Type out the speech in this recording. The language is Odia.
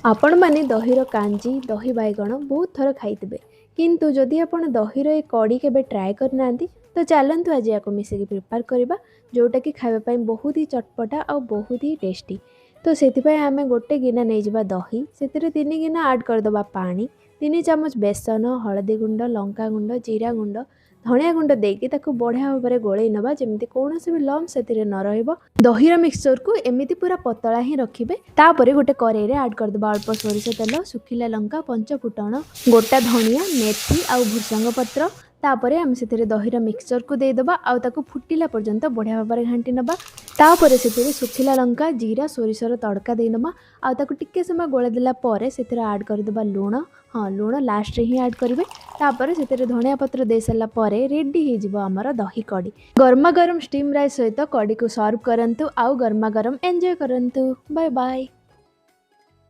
ଆପଣମାନେ ଦହିର କାଞ୍ଜି, ଦହି ବାଇଗଣ ବହୁତ ଥର ଖାଇଥିବେ, କିନ୍ତୁ ଯଦି ଆପଣ ଦହିର ଏ କଡ଼ି କେବେ ଟ୍ରାଏ କରିନାହାନ୍ତି, ତ ଚାଲନ୍ତୁ ଆଜି ୟାକୁ ମିଶିକି ପ୍ରିପେୟାର କରିବା, ଯେଉଁଟାକି ଖାଇବା ପାଇଁ ବହୁତ ହି ଚଟପଟା ଆଉ ବହୁତ ହି ଟେଷ୍ଟି। ତ ସେଥିପାଇଁ ଆମେ ଗୋଟେ ଗିନା ନେଇଯିବା ଦହି, ସେଥିରେ 3 ଗିନା ଆଡ଼୍ କରିଦେବା ପାଣି, 3 ଚାମଚ ବେସନ, ହଳଦୀ ଗୁଣ୍ଡ, ଲଙ୍କା ଗୁଣ୍ଡ, ଜିରା ଗୁଣ୍ଡ, ଧଣିଆ ଗୁଣ୍ଡ ଦେଇକି ତାକୁ ବଢ଼ିଆ ଭାବରେ ଗୋଳେଇ ନେବା, ଯେମିତି କୌଣସି ବି ଲମ୍ପ ସେଥିରେ ନ ରହିବ। ଦହିର ମିକ୍ସଚରକୁ ଏମିତି ପୁରା ପତଳା ହିଁ ରଖିବେ। ତାପରେ ଗୋଟେ କରେଇରେ ଆଡ଼୍ କରିଦେବା ଅଳ୍ପ ସୋରିଷ ତେଲ, ଶୁଖିଲା ଲଙ୍କା, ପଞ୍ଚ ଫୁଟଣ, ଗୋଟା ଧଣିଆ, ମେଥି ଆଉ ଭୃସଙ୍ଗ ପତ୍ର। ତାପରେ ଆମେ ସେଥିରେ ଦହିର ମିକ୍ସଚରକୁ ଦେଇଦେବା ଆଉ ତାକୁ ଫୁଟିଲା ପର୍ଯ୍ୟନ୍ତ ବଢ଼ିଆ ଭାବରେ ଘାଣ୍ଟି ନେବା। ତାପରେ ସେଥିରେ ଶୁଖିଲା ଲଙ୍କା, ଜିରା, ସୋରିଷର ତଡ଼କା ଦେଇନେବା ଆଉ ତାକୁ ଟିକେ ସମୟ ଗୋଳେଇ ଦେଲା ପରେ ସେଥିରେ ଆଡ଼୍ କରିଦେବା ଲୁଣ। ହଁ, ଲୁଣ ଲାଷ୍ଟରେ ହିଁ ଆଡ଼୍ କରିବେ। ତାପରେ ସେଥିରେ ଧଣିଆ ପତ୍ର ଦେଇସାରିଲା ପରେ ରେଡ଼ି ହେଇଯିବ ଆମର ଦହି କଡ଼ି। ଗରମା ଗରମ ଷ୍ଟିମ୍ ରାଇସ୍ ସହିତ କଡ଼ିକୁ ସର୍ଭ କରନ୍ତୁ ଆଉ ଗରମା ଗରମ ଏନ୍ଜୟ କରନ୍ତୁ। Bye bye.